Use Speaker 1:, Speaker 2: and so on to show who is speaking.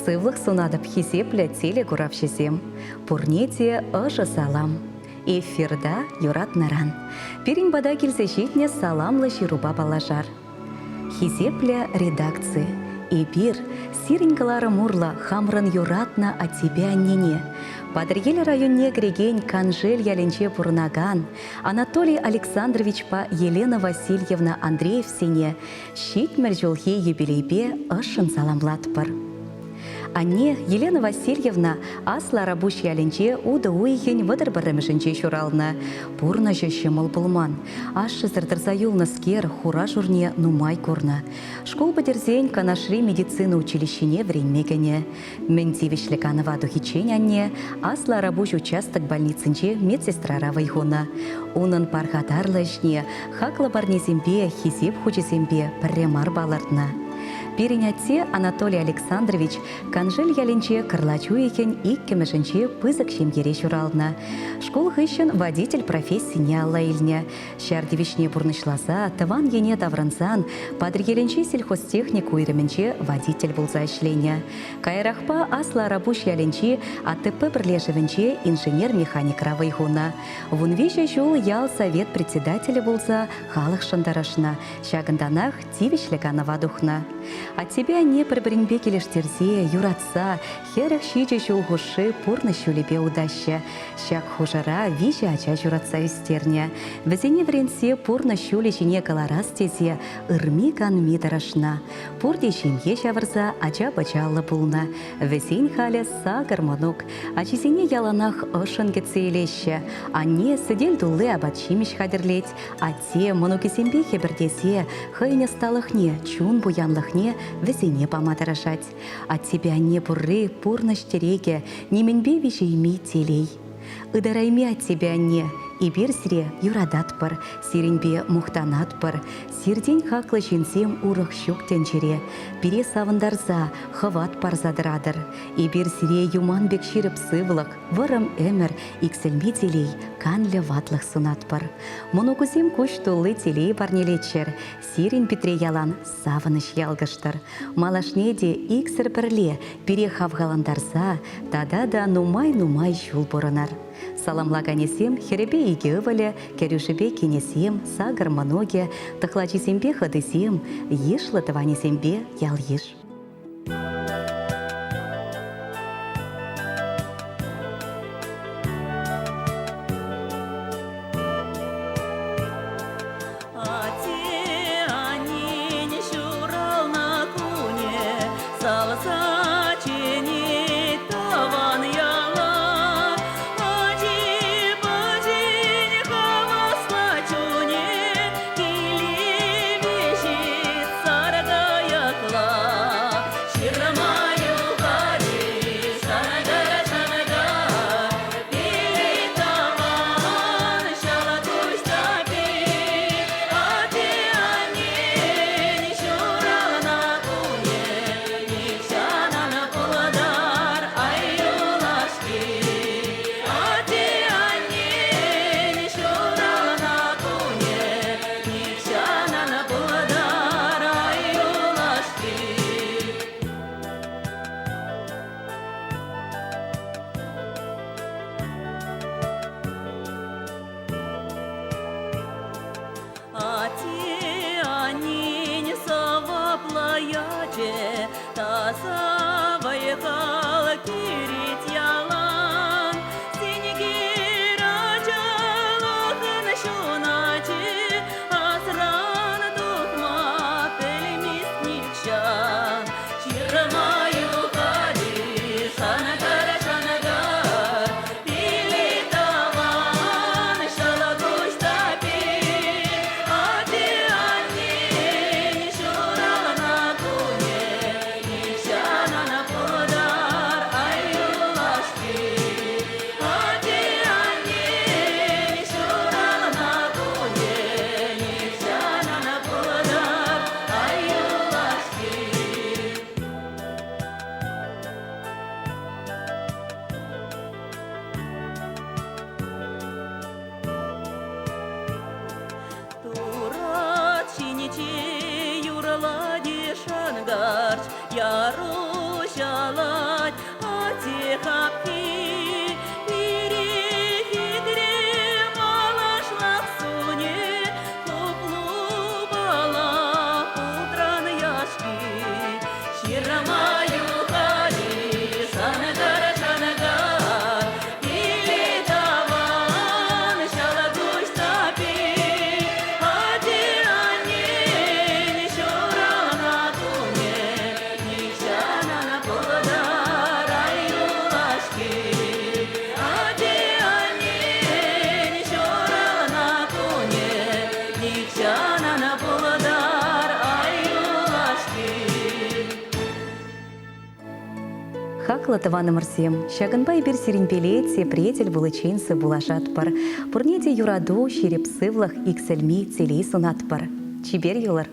Speaker 1: Сывлӑх сунатӑп хисеплӗ телекуравҫӑсем. Пурне те ӑшӑ салам. Эфирта юратнӑран. Пирӗн пата килсе ҫитнӗ саламлӑ ҫырупа паллашар. Хисеплӗ редакци, эпир сирӗн кӑларӑм урлӑ хамӑрӑн юратнӑ аттепе аннене, Патӑрьел районне кӗрекен Каншел ялӗнче пурӑнакан Анатолий Александровичпа Елена Васильевна Андреевсене 70 ҫулхи юбилейпе ӑшшӑн саламлатпӑр. Анне Елена Васильевна Аслӑ Арапуҫ ялӗнче утӑ уйӑхӗн 31-мӗшӗнче ҫуралнӑ. Пурнӑҫӗ ҫӑмӑл пулман. Ашшӗсӗр тӑрса юлнӑскер хура-шурне нумай курнӑ. Шкул пӗтерсен Канашри медицина училищине вӗренме кӗнӗ. Мӗн тивӗҫлӗ канӑва тухиччен анне Аслӑ Арапуҫ участок больницинче медсестрара вӑй хунӑ. Унӑн пархатарлӑ ӗҫне хаклӑ парнесемпе, хисеп хучӗсемпе пӗрре мар палӑртнӑ. Пирӗн атте Анатолий Александрович Каншел ялӗнче кӑрлач уйӑхӗн иккӗмӗшӗнче пысӑк ҫемьере ҫуралнӑ. Шкул хыҫҫӑн водитель профессине алла илнӗ. Ҫар тивӗҫне пурнӑҫласа тӑван ене таврӑнсан Патӑрьелӗнчи сельхозтехника уйрӑмӗнче водитель пулса ӗҫленӗ. Каярахпа Аслӑ Арапуҫ ялӗнчи АТП пӗрлешӗвӗнче инженер-механикра вӑй хунӑ. 13 ҫул ял совет председателӗ пулса халӑхшӑн тӑрӑшнӑ. Ҫакӑнтанах тивӗҫлӗ канӑва тухнӑ. Аттепе анне пӗр-пӗринпе килӗштерсе, юратса 47 ҫул хушши пурнӑҫ ҫулӗпе утаҫҫӗ. Ҫак хушӑра виҫӗ ача ҫуратса ӳстернӗ. Вӗсене вӗрентсе пурнӑҫ ҫулӗ ҫине кӑларас тесе ырми-канми тӑрӑшнӑ. Пурте ҫемье ҫавӑрса ача-пӑчаллӑ пулнӑ. Вӗсен халӗ сакӑр мӑнук. Ачисене яланах ӑшшӑн кӗтсе илеҫҫӗ. Анне сӗтел тулли апат-ҫимӗҫ хатӗрлет. Атте мӑнукӗсемпе хӗпӗртесе хӑйӗн ӑсталӑхне, чун пуянлӑхне вӗсене пама тӑрӑшать. Аттепе анне пурри пурнӑҫ тӗрекӗ, нимӗнпе виҫейми телей. Ытарайми аттепе анне, эпир сире юрататпӑр, сирӗнпе мухтанатпӑр. Сиртен хаклӑ ҫынсем урӑх ҫук тӗнчере. Пире савӑнтарса, хӑват парса тӑратӑр. Эпир сире юман пек ҫирӗп сывлӑх, вӑрӑм ӗмӗр, иксӗлми телей, канлӗ ватлӑх сунатпӑр. Мӑнукусем куҫ тулли телей парнелеччӗр, сирӗн питре ялан савӑнӑҫ ялкӑштӑр. Малашне те иксӗр пӗрле пире хавхалантарса тата та нумай-нумай ҫул пурӑнар. Саламлаканӗсем хӗрӗпе икӗ ывӑлӗ, кӗрӳшӗпе кинӗсем, сакӑр мӑнукӗ, тӑхлачисемпе хӑтисем, йышлӑ тӑванӗсемпе ял-йыш.
Speaker 2: Атте-аннен ҫуралнӑ кунӗ салса чӗнет тӑван яла. Ачи-пӑчин хаваслӑ чунӗ киле вӗҫет саркайӑкла. Ҫырма юхать шанкӑр-шанкӑр, пире тӑван ҫӑлкуҫ тапи. Атте-аннен ҫуралнӑ кунӗ нихҫан ан пултӑр, ай юлашки. Атте-аннен ҫуралнӑ кунӗ нихҫан ан пултӑр, ай юлашки. Атте-аннен сӑваплӑ ячӗ таса вӑй-хал кӳрет ялан. Синкер ачалӑхӑн ҫуначӗ асран тухма пӗлмест нихҫан. Ҫырма юхать шанкӑр-шанкӑр, пиле тӑван ҫӑлкуҫ тапи. Атте-аннен ҫуралнӑ кунӗ нихҫан ан пултӑр, ай юлашки. Атте-аннен ҫуралнӑ кунӗ нихҫан ан пултӑр, ай юлашки. Турат ҫинче юрлать шӑнкӑрч, Яруҫала. хапхи. Пире хитре малашлӑх сунӗ, хуплупала пултран яшки. Ҫырма юхать шанкар-шанкар, киле таван ҫӑлкуҫ таппи. Атте-аннен ҫуралнӑ кунӗ нихҫан ан пултӑр ай юлашки. Атте-аннен ҫуралнӑ кунӗ нихҫан ан пултӑр ай юлашки.
Speaker 1: Хаклӑ тӑванӑмӑрсем, ҫакӑнпа эпир сирӗнпеле тепре тӗл пуличчен сывпуллашатпӑр. Пурне те юрату, ҫирӗп сывлӑх, иксӗлми телей сунатпӑр. Чипер юлӑр!